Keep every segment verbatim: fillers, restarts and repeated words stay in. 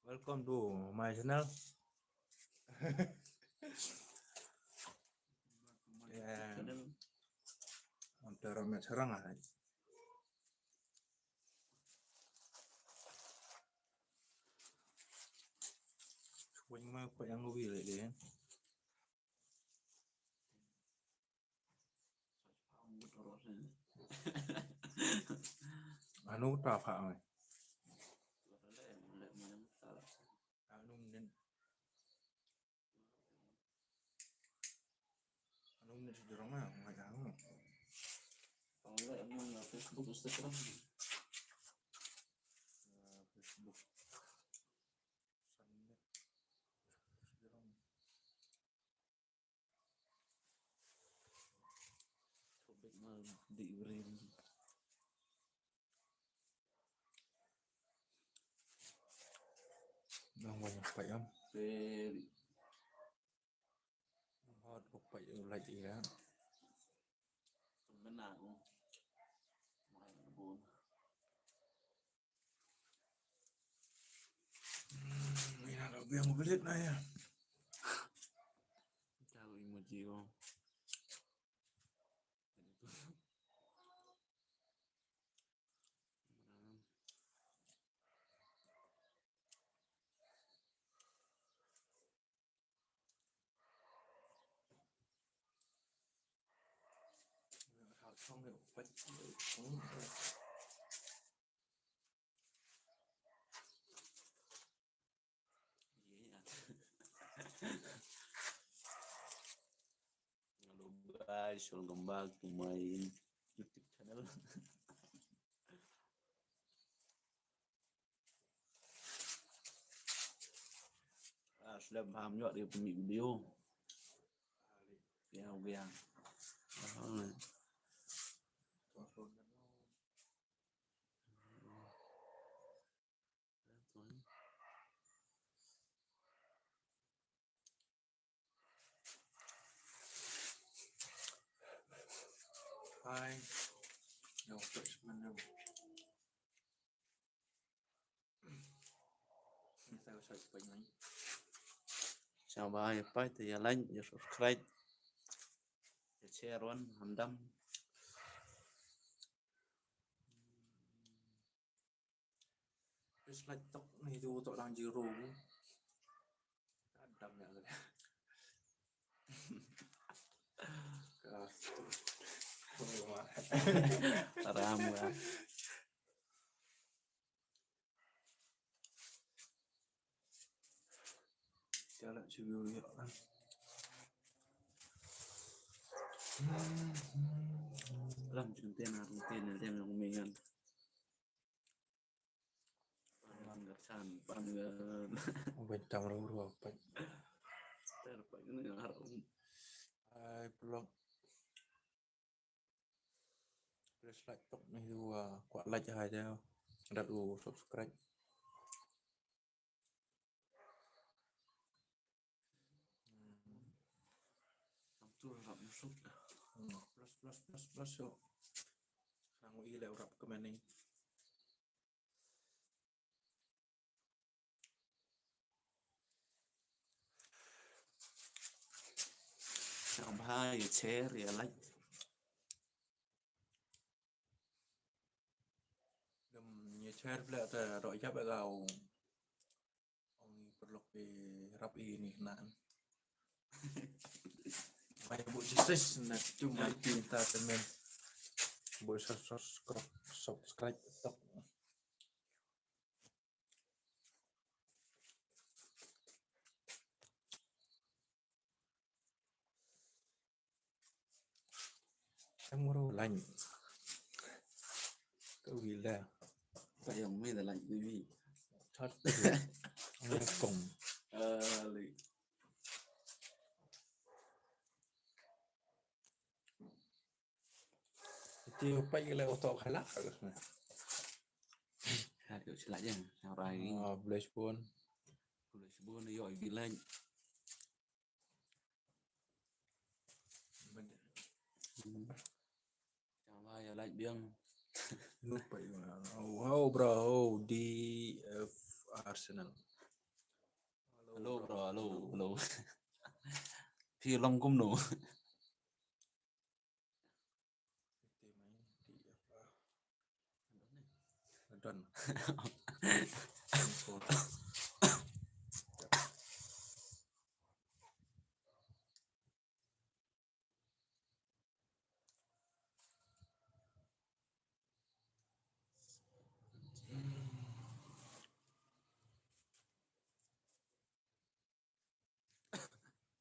Welcome to my channel. Yeah. Am tara me sarang ah. Swing ma pa yang wi le de. Anu ta pha ngai. Anu nen. Anu nen si dorong ma ngai anu. Anu nen Facebook, Instagram. Facebook. Tobek ma di urin. Nang banyak payam. Hot ko payam lagi ya. Menang. Main bun. Hmm, ina lo biang belit na ya. Tahu emoji ko. Hello guys, welcome back to my YouTube channel. Ah, slem ham nyok di pynmih video. Ya, ya. Ah, Hi. Yo, fresh man. Sa ba ya pai te ya like, ya subscribe, ya share wan, handam. Dislike tok ni tu tok dang zero. Handam ya. Ram ka. Jalan sibuk ya. Lam jun tena, tena, tena, tena, Panggersan, pangger. Bentang ru ru apa? Ter pangger. Ai, pelok. Please like tok ni dua, kuat like aja. Ada lu subscribe. Hmm. Tam tu rap masuk. Hmm, plus, plus, plus, plus, yo. Nang i le rap ke mane. Yang bha ya share, ya like. Dem ya share pla ta dok ya ba kau. Ong i perlu pe rap i ni kena. Mai bu justice na tu mai pinta temen. Bu subscribe, subscribe tok. Em ngoro lain. Ka wi la. Ka yong me da lain wi wi. Chat. Ngoro kong. Ah, li. Iti upai le oto khala. Ha, yo sila jeng. Yang rai. Ah, bless pun. Bless pun yo i bilang. Chang ba ya like biang. Lupa ya. Oh, wow, bro. Oh, D F Arsenal. Hello, bro, hello, hello. Phi long kumno? Done.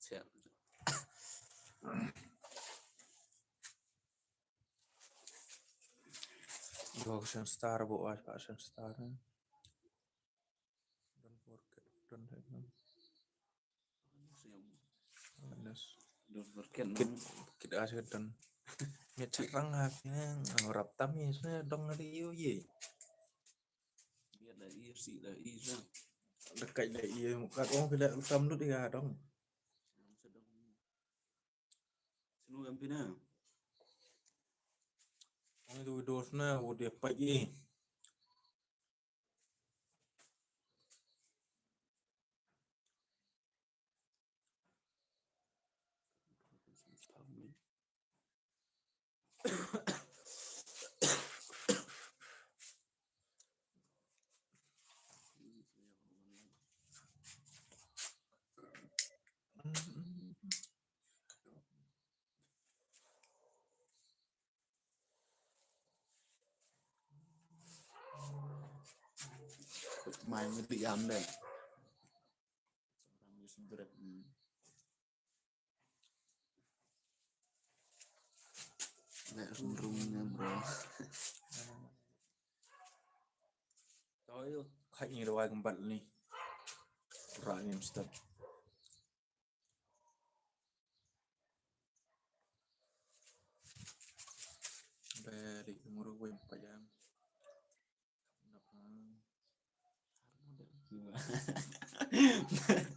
Siap. Go send star, bo, ah, pa send star, eh. Don't forget, don't forget. Don't forget, kit, kit as don. Miat chat rang ha, kine, rap tam ye, sne dong hari yo ye. Biar da i, si da i sa. Dekat da i, kat ong pila utam lut ya dong. Sinu em pina. Ong tu dos na, wo dia pagi. Mai mesti am deh. Nek sundrum ne, bro. Toi, khat ni rwai kembat ni. Rak ni mesti. Beri umur gue pajam.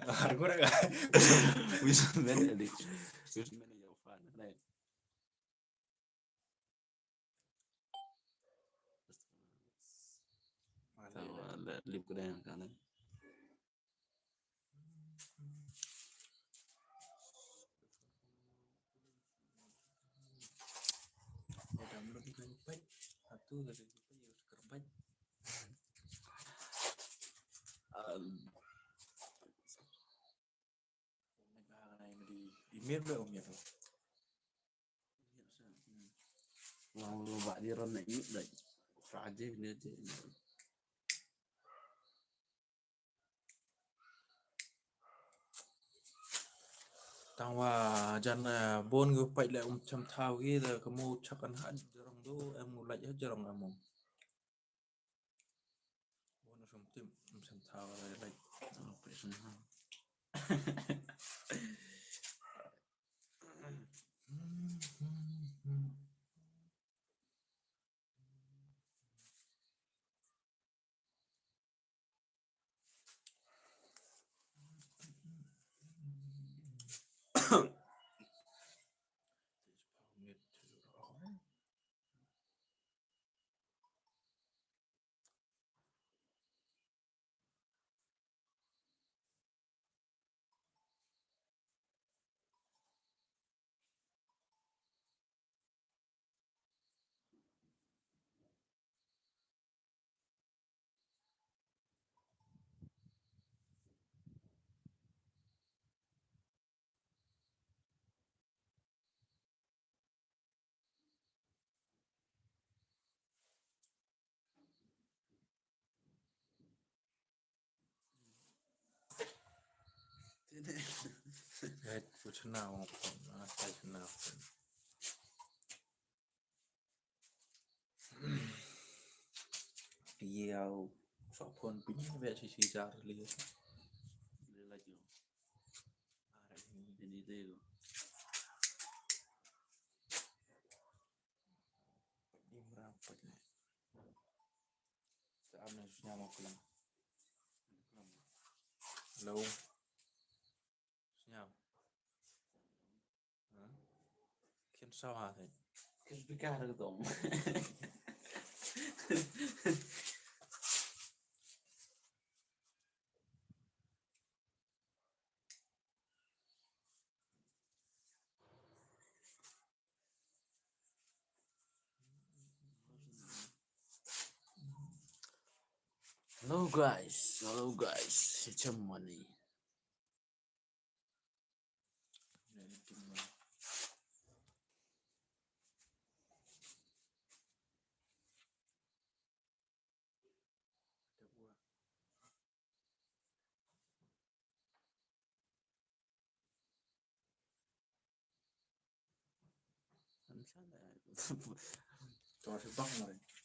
Harga dah. Wis men dik. Wis men ya fan. Lip kedai kan. Udah menurut gue pet, satu dari gue ya kerbat. Email ba umi tu. Wang lo ba di ron na i da. Fraje ni je. Tang wa jan, eh, bon gu pait le um cham thaw ki da ka mo chak an ha jarong do em u lait ha jarong amo. Bon um tim um cham thaw le lait. Oh, pait sun ha. Right, puchna mo, ah, puchna. Ye au, sa phone pin, ve si si jar li. Li la jo. Ara ni. Ini tu. Di merapat ni. Sa am na sñiaw mo klam. Hello. Sñiaw. Ha? Ken sawa te. Kes bikar ka tom. Hello guys, hello guys, it's your money. Tua si bang mare.